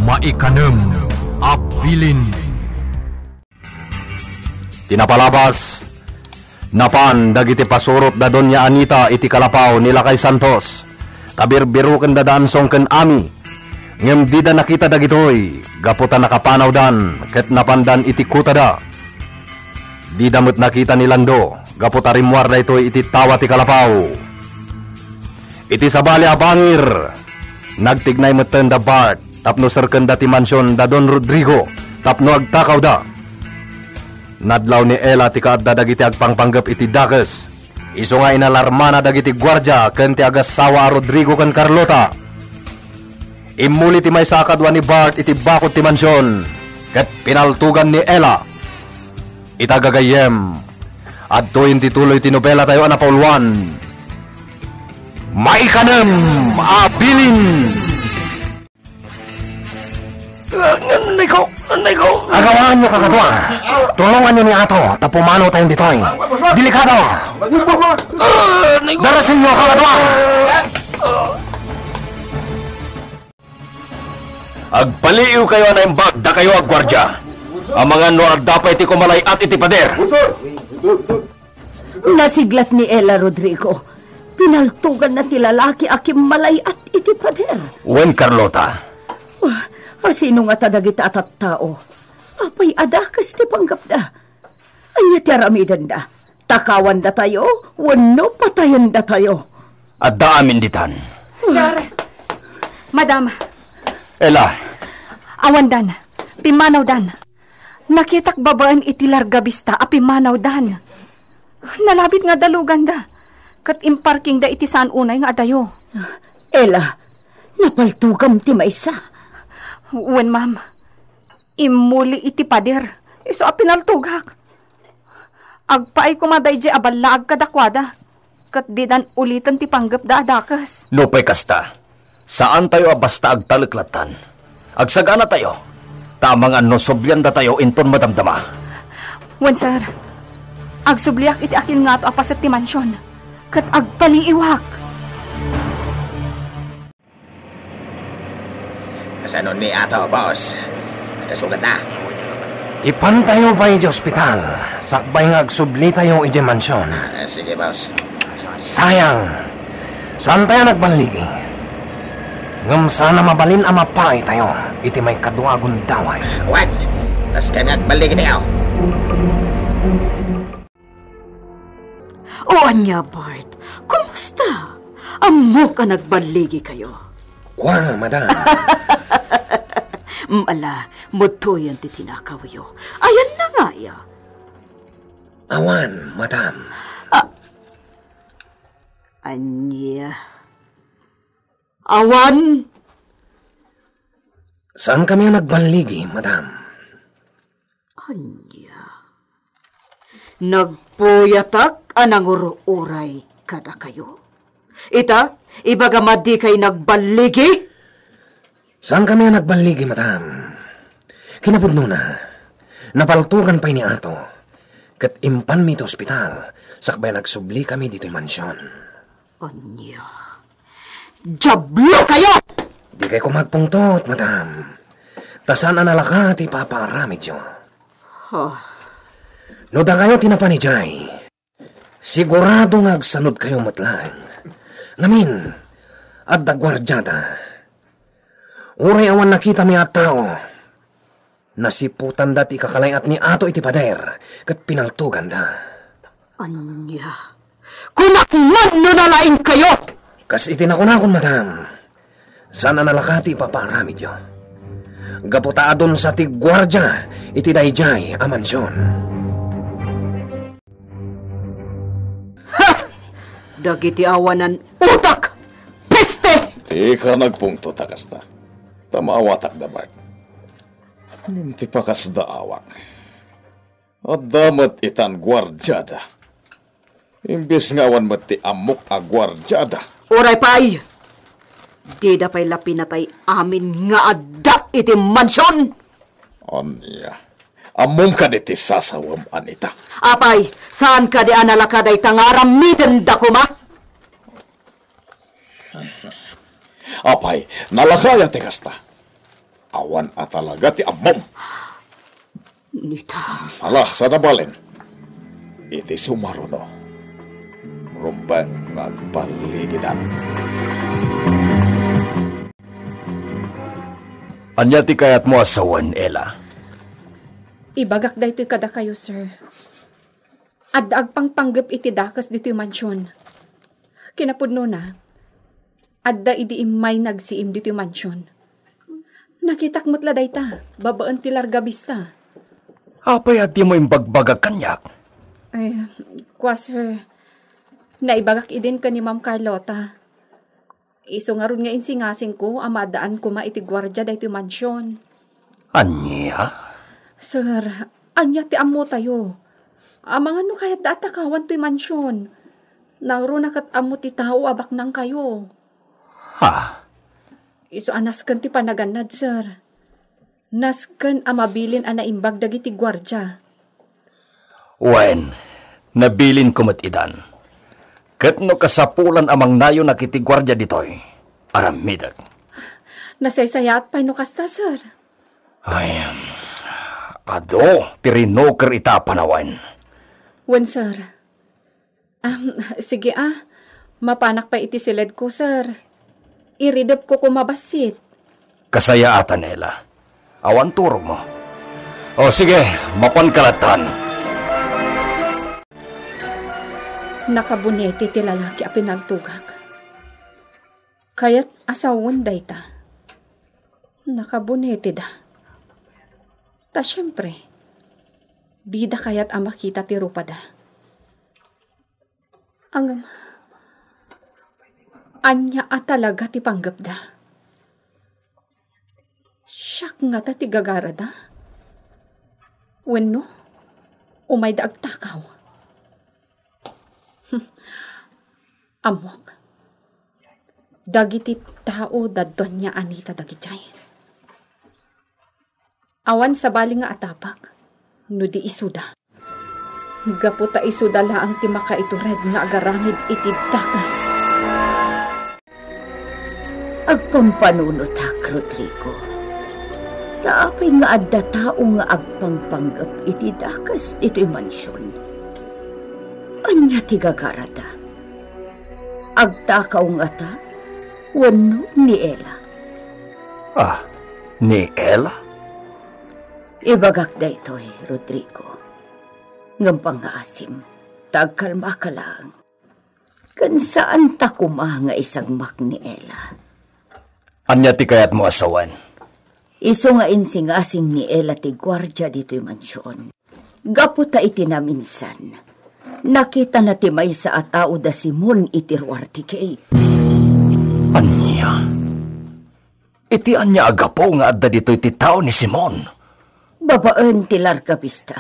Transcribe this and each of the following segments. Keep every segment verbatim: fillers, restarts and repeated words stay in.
Maikanem a bilin. Ti napalabas, napan dagiti pasurot da Doña Anita iti kalapaw ni Lakay Santos. Kabirbirokenda da Ansong ken Ami. Ngem dida nakita dagitoy, gapu ta nakapanawdan ket napandan iti kutada. Dida met nakita ni Lando, gapu ta rimmuar daytoy iti tawa ti kalapaw. Iti sabali a bangir, nagtignay metten da Bart tapno serkenda ti mansion da Don Rodrigo tapno agtakawda. Nadlaw ni Ella ti kaadda dagiti agpangpanggep iti dakes. Isu nga inalarmana dagiti guardia ken ti agassawa a Rodrigo ken Carlota. Immuli ti maysa a kadua ni Bart iti bakod ti mansion ket pinaltugan ni Ella. Ita gagayyem, adtoyen ti tuloy ti nobelatayo a napauluan. Maikanem a bilin. Niko, Niko. Agawaanyo, kakadua. Tulonganyo ni Ato ta pumanawtayon ditoy. Delikado. Darasenyo, kakadua. Agpaliiwkayo a naimbag, dakayo a guardia. Amangan no adda pay ti kumalay-at iti pader. Nasiglat ni Ella, Rodrigo. Pinaltuganna ti lalaki a kimmalay-at iti pader. Wen, Carlota. Wah, asino ngata dagita a tattao? Apay a dakes ti panggepda? Ania ti aramidenda? Takawandatayo wenno patayendatayo? Adda amin ditan. Sir, Madam. Ella. Awandan. Pimmanawdan. Nakitak babaen iti larga bista a pimmanawdan. Nalabit nga adaluganda. Ket imparkingda iti saan unay nga adayo. Ella, napaltugam ti maysa. Wen, ma'am. Immuli iti pader. Isu a pinaltugak. Agpaay koma daydiay a ballaag kadakuada, ket didan uliten ti panggepda a dakes. Nupay kasta, saantayo a basta agtalek lattan. Agsaganatayo, ta amangan no subliandatayo inton madamdama. Wen, sir. Agsubliak iti akin ngato a paset ti mansion, ket agpaliiwak. Kasano ni Ato, boss? Nasugat na? Ipantayo pay idiay ospital, sakbay nga agsublitayo idiay mansion. Ah, sige, boss. Sayang. Saantayo nagballigi. Ngem saan a mabalin a mapaaytayo iti maikadua a gundaway. Wen, kas kami agballigitayo. O ania, Bart? Kumusta? Ammok a nagballigikayo. Kua, madam. Mm, ala, mudtoyen ti tinakawyo. Ayanna nga aya? Awan, madam. Ah, ania? Awan? Saankami a nagballigi, madam. Ania? Nagpuyatak a nangur-uray kadakayo? Ita, ibagam a dikay nagballigi? Saankami a nagballigi, madam. Kinapudnona, napaltugan pay ni Ato, ket impanmi iti ospital, sakbay nagsublikami ditoy mansion. Ania? Diablokayo! Dikay koma agpungtot, madam. Ta saan a nalaka ti ipapaaramidyo. Huh. No dakayo ti napan idiay, sigurado nga agsanudkayo met laeng. Ngamin, adda guardiada. Uray awan nakitami a tao, nasiputanda ti ikakalay-at ni Ato iti pader ket pinaltuganda. Ania? Kunak man no nalaingkayo! Kas iti nakunakon, madam, saan a nalaka ti ipapaaramidyo. Gapu ta adun sa ti guardia iti daydiay a mansion. Ha! Dagiti awanan utak! Peste! Dika nagpungtot a kasta. Ta maawatak da, Bart. Ngem ti pakasdaawak, adda met itan guardiada. Imbes nga awan met ti ammok a guardiada. Uray pay! Dida pay la pinatay amin nga adda iti mansion! Ania? Ammom kadi ti sasawem, Anita? Apay, saan kadi a nalaka dayta nga aramidenda koma? Apay, nalaka aya ti kasta? Awan a talaga ti ammom. Nita. Ala, saan a balen? Iti sumaruno, rumbeng nga agballigidan. Ania ti kayatmo a sawen, Ella? Ibagak daytoy kadakayo, sir. Adda agpangpanggep iti dakes ditoy mansion. Kinapudnona, adda idi immay nagsiim ditoy mansion. Nakitak met la dayta, babaen ti Larga Vista. Apay a dimo imbagbagak kaniak? Ay, kua, sir. Naibagak idin ken ni Ma'am Carlota. Isu ngarud nga insingasingko a maaddaan koma iti guardia daytoy mansion. Ania? Sir, ania ti ammotayo? Amangan no kayatda a takawan toy mansion. Nangruna ket ammo ti tao a baknangkayo. Ha? Isu a nasken ti panagannad, sir. Nasken a mabilin a naimbag dagiti guardia. Wen, nabilinko met idan. Ket no kasapulan a mangnayonak iti guardia ditoy, aramidek. Nasaysayaat pay no kasta, sir. Ay, adu ti rinuker ita a panawen. Wen, sir. Ah, sige, ah. Mapanak pay iti siledko, sir. Iridepko koma bassit. Kasayaatan, Ella. Awan turogmo. O, sige, mapanka lattan. Nakabunete ti lalaki a pinaltogak. Kayat a sawen dayta. Nakabuneteda. Ta siempre, dida kayat a makita ti rupada. Ngem, ania a talaga ti panggepda? Siak ngata ti gagarada? Wenno, umayda agtakaw? Ammok, dagiti tao da Doña Anita dagidiay. Awan sabali nga atapek no di isuda. Gapu ta isuda laeng ti makaitured nga agaramid iti dakes. Agpampanunotak, Rodrigo. Ta apay nga adda tao nga agpangpanggep iti dakes ditoy mansion? Ania ti gagarada? Agtakaw ngata wenno ni Ella? Ah, ni Ella? Ibagak daytoy, Rodrigo. Ngem pangngaasim, ta agkalmaka laeng. Ken saanta koma nga isagmak ni Ella. Ania ti kayatmo a sawen? Isu nga insingasing ni Ella ti guardia ditoy mansion. Gapu ta iti naminsan, nakitana ti maysa a tao da Simon iti ruar ti Cape. Ania? Iti ania a gapu nga adda ditoy ti tao ni Simon? Babaen ti Larga Vista,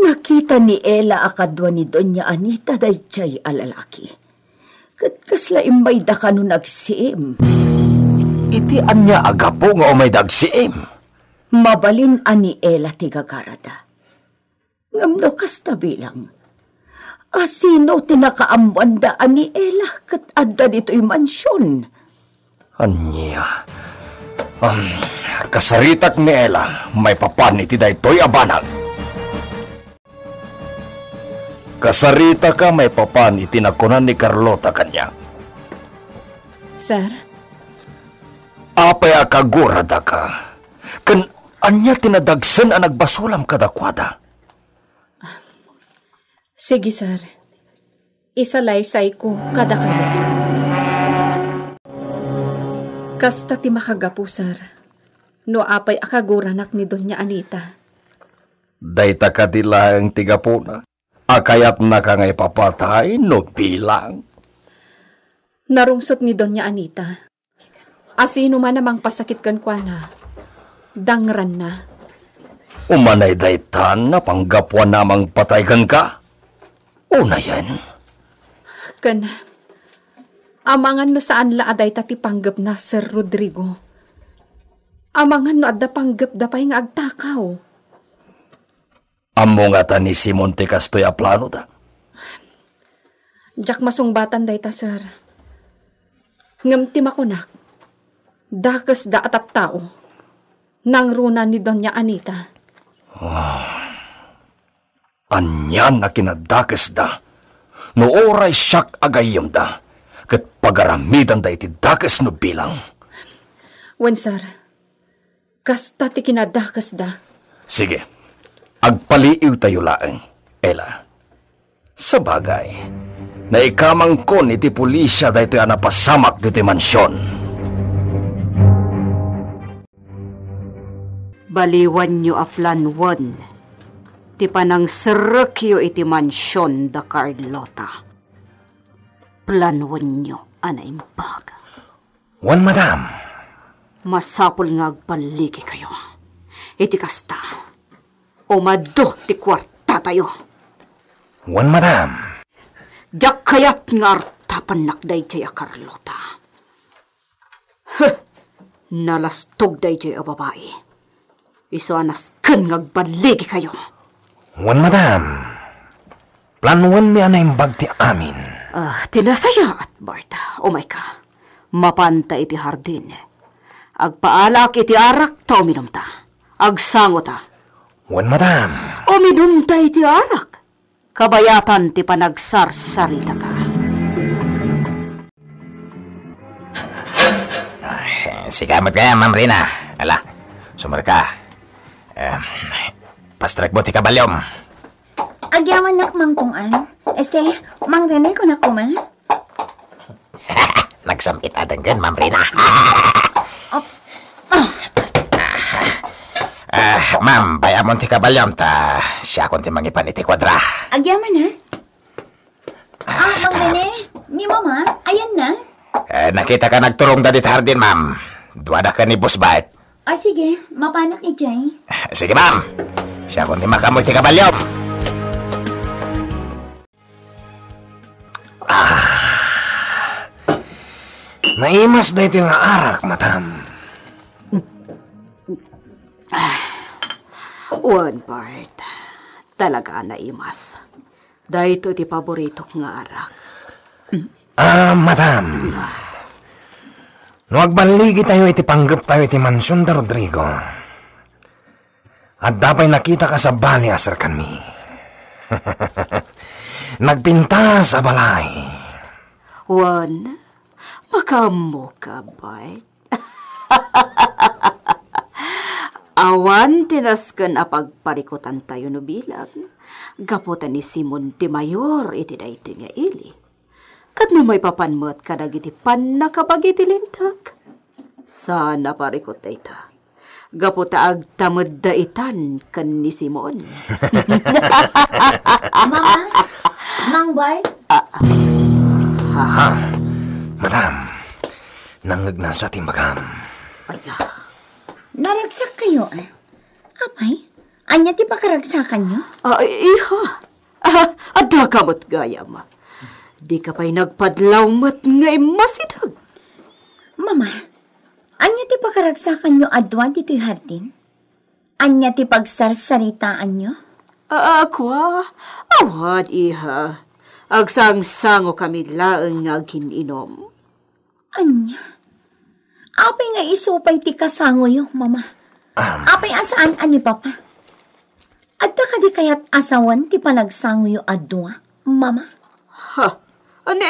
nakita ni Ella a kadua ni Doña Anita daydiay a lalaki. Ket kasla immayda kano nagsiim. Iti ania a gapu nga umayda agsiim? Mabalin a ni Ella ti gagarada. Ngem no kasta bilang, asino ti nakaammoanda a ni Ella ket adda ditoy mansion? Ania? Um, kasaritak ni Ella maipapan iti daytoy a banag. Kasaritaka maipapan iti nakunan ni Carlota kaniak. Sir? Apay a kaguradaka? Ken ania ti nadagsen a nagbasolam kadakuada? Sige, sir. Isalaysayko kadakayo. Kasta ti makagapu, sir, no apay a kaguranak ni Doña Anita. Dayta kadi laeng ti gapuna a kayatnaka nga ipapatay no bilang? Narungsot ni Doña Anita. Asino man a mangpasakit kenkuana, dangranna. Umanay daytan a panggapuanna a mangpatay kenka? Unayen? Ken, amangan no saan la a dayta ti panggepna, Sir Rodrigo. Amangan no adda panggepda pay nga agtakaw. Ammo ngata ni Simon ti kastoy a planoda? Diak masungbatan dayta, sir. Ngem ti makunak, dakesda a tattao. nangruna ni Doña Anita. Anian a kinadakesda? No uray siak a gayyemda, ket pagaramidanda iti dakes no bilang. Wen, sir, kasta ti kinadakesda. Sige, agpaliiwtayo laeng, Ella. Sabagay, naikamangkon iti pulisia daytoy a napasamak ditoy mansion. Baliwanyo a planwen ti panangserrekyo iti mansion da Carlota. Planwenyo a naimbag. Wen, madam. Masapul nga agballigikayo. Iti kasta, umadu ti kuartatayo. Wen, madam. Diak kayat nga artapannak daydiay a Carlota. Huh! Nalastog daydiay a babai. Isu a nasken nga agballigikayo. Wen, madam. Planwenmi a naimbag ti amin. Ah, ti nasayaat, Bart. Umayka. Mapanta iti hardin. Agpaalak iti arak ta uminumta. Agsangota. Wen, madam. Uminumta iti arak. Kabayatan ti panagsarsaritata. Ay, sika met kaya, Ma'am Rina. Ala, sumarka. Em, pastrekmo ti kabalyom. Agyamanak, Mang Kung-an. Este, Mang Rene, kunako man. Nagsam-it a denggen, Ma'am Rina. Op. Ah, ma'am, bay-amon ti kabalyom ta siakon ti mangipan iti kuadra. Agyaman, ha? Ah, Mang Rene, ni Mama, ayanna? Eh, nakitaka nagturongda dita hardin, ma'am. Duada ken ni Boss Bart. Ah, sige, mapanak idiay. Sige, ma'am. Siakon ti makaammo iti kabalyom. Ah. Naimas daytoy nga arak, madam. Wen, Bart. Talaga a naimas. Daytoy ti paboritok nga arak. Ah, madam. No agballigitayo iti panggeptayo iti mansion da Rodrigo, adda pay nakitak a sabali a serkanmi. Nagpintas a balay. Wen, makaammoka, Bart. Awan ti nasken a pagparikutantayo no bilang, gapu ta ni Simon ti mayor iti daytoy nga ili. Ket no maipapan met kadagiti pannakabagi ti linteg, saan a parikut dayta, gapu ta agtamedda itan ken ni Simon. Mama, Mang Bart? Ah, ah. Ha, madam, nangngegnasa ti imbagam. Ay, ah. Naragsak kayo, eh? Apay, ania ti pakaragsakanyo? Ah, iha. Ah, adda ka met gayam. Di ka pay nagpadlaw met nga immasideg. Mama, ania ti pakaragsakanyo a dua ditoy hardin? Ania ti pagsarsaritaanyo? Ah, kua, awan, iha. Agsangsangokami laeng nga agin-inom. Ania? Apay nga isu pay ti kasangoyo, Mama? Am. Apay a saan a ni Papa? Adda kadi kayat a sawen ti panagsangoyo a dua, Mama? Ha? Ani?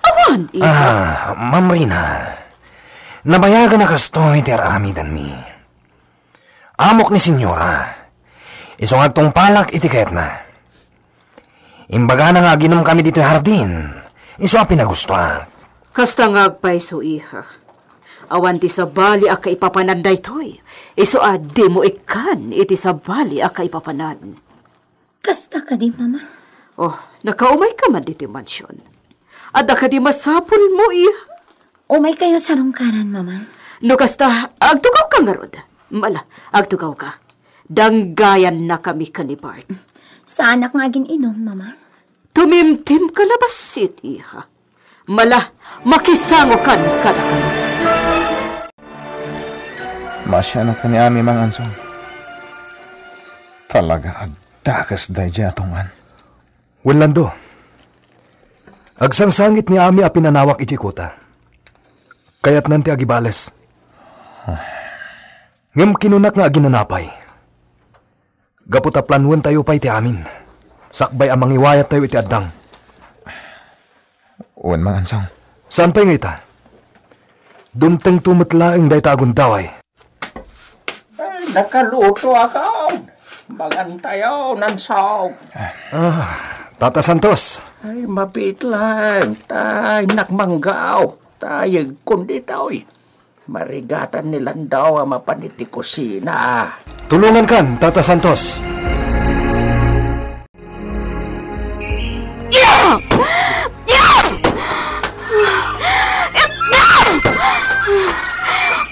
Awan, iha. Ah, Ma'am Rina, nabayagen a kastoy ti ar-aramidanmi. Amok ni Senyora, isu nga agtungpalak iti kayatna. Imbagana nga aginomkami ditoy hardin, isu a pinagustoak. Kasta nga agpayso, iha. Awan ti sabali a kaipapanan daytoy, isu a dimo ikkan iti sabali a kaipapanan. Kasta kadi, Mama? Oh, nakaumayka man ditoy mansion. Adda kadi masapulmo, iha? Umaykayo sarungkaran, Mama. No kasta, agtugawka ngarud. Mala, agtugawka. Danggayannakami ken ni Bart. Saanak nga agin-inom, Mama. Tumimtimka la bassit, iha. Mala, makisangokan kadakami. Maasianak ni Ami, Mang Anson. Talaga a dakes daydiay a tunggal. Wen, Lando, agsangsangit ni Ami a pinanawak idiay kuta. Kayatnan ti agibales. Ngem kinunak nga aginana pay. Gapu ta planuentayo pay ti amin. Sakbay a mangiwayattayo iti addang. Wen, Mang Ansong. Saan pay nga ita? Dumtengto met laeng dayta a gundaway. Ay, nakaluto ako. Mangantayo, Nansong. Ah, Tata Santos. Ay, mabiit lang. Tay, nakmanggaw. Tay, kundi taoy. Marigatan ni Landau a mapan iti kusina. Tulongankan, Tata Santos.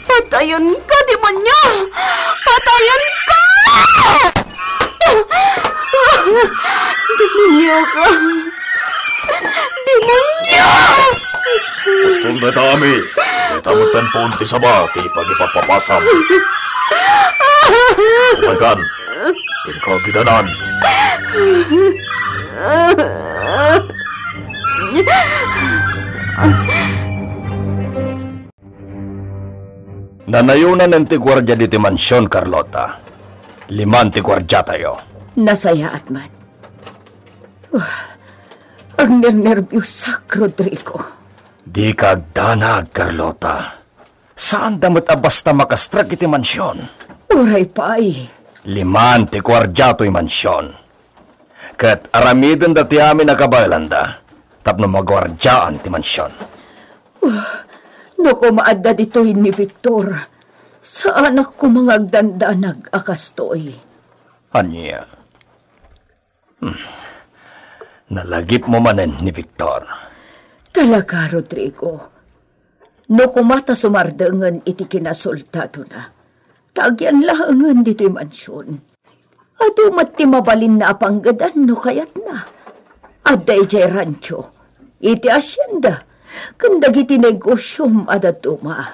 Patayenka, demonio! Patayenka! Demonio ka! Demonio! Baston dayta, Ami. Dayta met ti puon ti saba ti pagipapapasam. Umaykan. Inka gidanan. Nanayonan ti guardia ditoy mansion, Carlota. Liman ti guardiatayo. Nasayaat met. Wah, agnernerbiusak, Rodrigo. Dika agdanag, Carlota. Saanda met a basta makastrek iti mansion. Uray pay. Liman ti guardia toy mansion. Ket aramidenda ti amin a kabaelanda tapno maguardiaan ti mansion. Uh, no koma adda ditoy ni Victor, saanak koma nga agdandanag a kastoy. Ania? Hmm. Nalagipmo manen ni Victor. Talaga, Rodrigo. No koma ta sumardengen iti kinasoldadona, ta agyan laengen ditoy mansion. Adu met ti mabalinna a panggedan no kayatna. Adda idiay rancho, iti hacienda, ken dagiti negosiom a dadduma.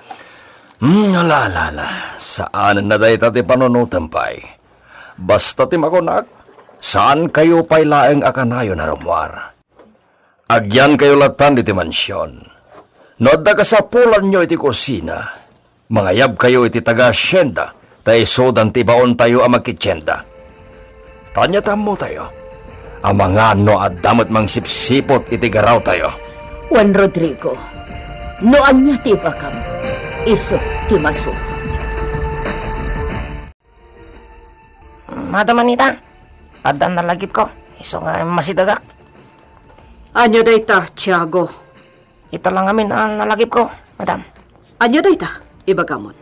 Hmm, ala, ala, ala. Saanenna dayta ti panunotem pay. Basta ti makunak, saankayo pay laeng a kanayon a rummuar. Agyankayo latan ditoy mansion. No adda kasapulanyo iti kusina, mangayabkayo iti taga-hacienda, ta isudan ti ibaontayo a makitienda. Ania ta ammotayo, amangan no adda met mangsipsiput iti garawtayo. Juan Rodrigo, no ania ti ibagam, isu ti masurot. Madam Anita, adda nalagipko, isu nga immasidegak. Ania dayta, Tiago? Ita lang amin a nalagipko, madam. Ania dayta? Ibagamon.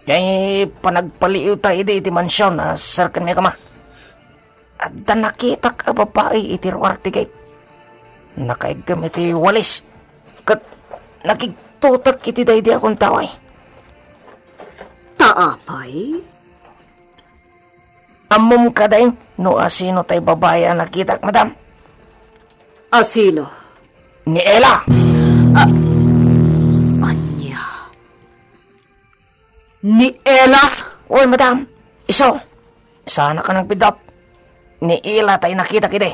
Jay panagpaliiwta idi iti mansion a serkenmi koma. Adda nakitak a babai iti ruar ti gate. Nakaigkem iti walis. Ket nakigtutek iti daydi a gundaway. Ta apay? Ammom kadi no asino tay babai a nakitak, madam? Asino? Ni Ella. Ah, ania? Ni Ella? Oy, madam. Isu. Saanak a nagbiddut. Ni Ella tay nakitak idi.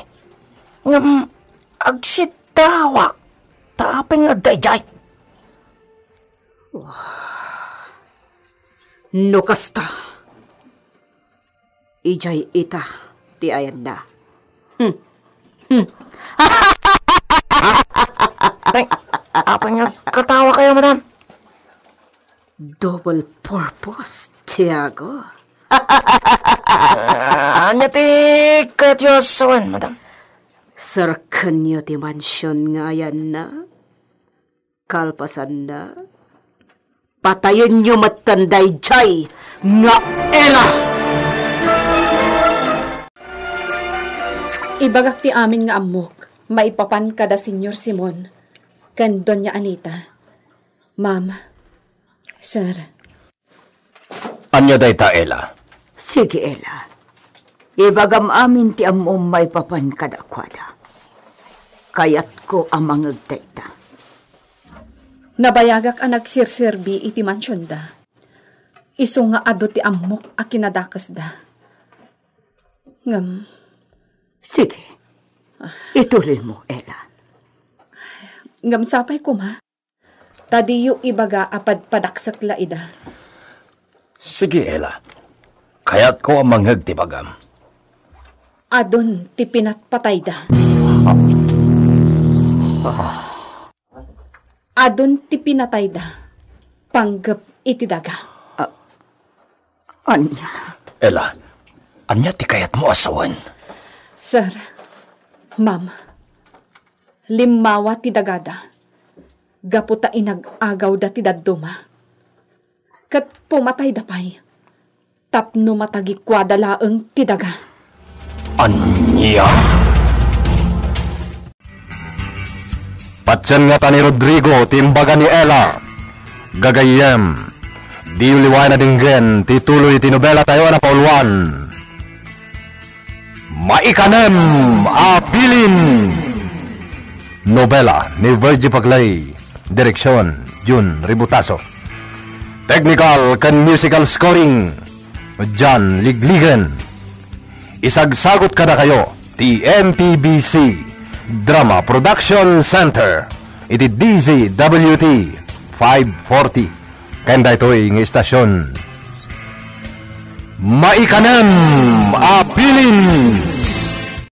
Ngem, agsiddawak. Ta apay nga adda idiay? No kasta, idiay ita ti ayanna. Hmm. Hmm. Ay, apay nga agkatawakayo, madam? Double purpose, Tiago. Ah, ania ti kayatyo a sawen, madam? Serkenyo ti mansion nga ayanna. Kalpasanna, patayenyo metten daydiay nga Ella! Ibagak ti amin nga ammok maipapan kada Señor Simon ken Doña Anita. Ma'am, sir. Ania dayta, Ella? Sige, Ella. Ibagam amin ti ammom maipapan kadakuada. Kayatko a mangeg dayta. Nabayagak a nagserserbi iti mansionda. Isu nga adu ti ammok a kinadakesda. Ngem, sige. Ituloymo, Ella. Ngem sapay koma, ta diyo ibaga a padpadaksek la ida. Sige, Ella. Kayatko a mangngeg ti bagam. Adun ti pinatpatayda. Adun ti pinatayda. Panggep iti daga. Ah, ania? Ella, ania ti kayatmo a sawen? Sir, ma'am, limmawa ti dagada. Gapu ta inag-agawda ti dadduma. Ket pumatayda pay tapno matagikuada laeng ti daga. Ania? Patien ngata ni Rodrigo ti imbaga ni Ella. Gagayyem, diyo liwayan a denggen ti tuloy ti nobela tayo a napauluan. Maikanem a Bilin. Nobela ni Virgie Paglay. Direksyon, Jun Ributaso. Technical ken musical scoring, John Ligligen. Isagsagut kadakayo ti M P B C Drama Production Center iti D Z W T five forty. Ken daytoy nga istasyon, Maikanem a Bilin.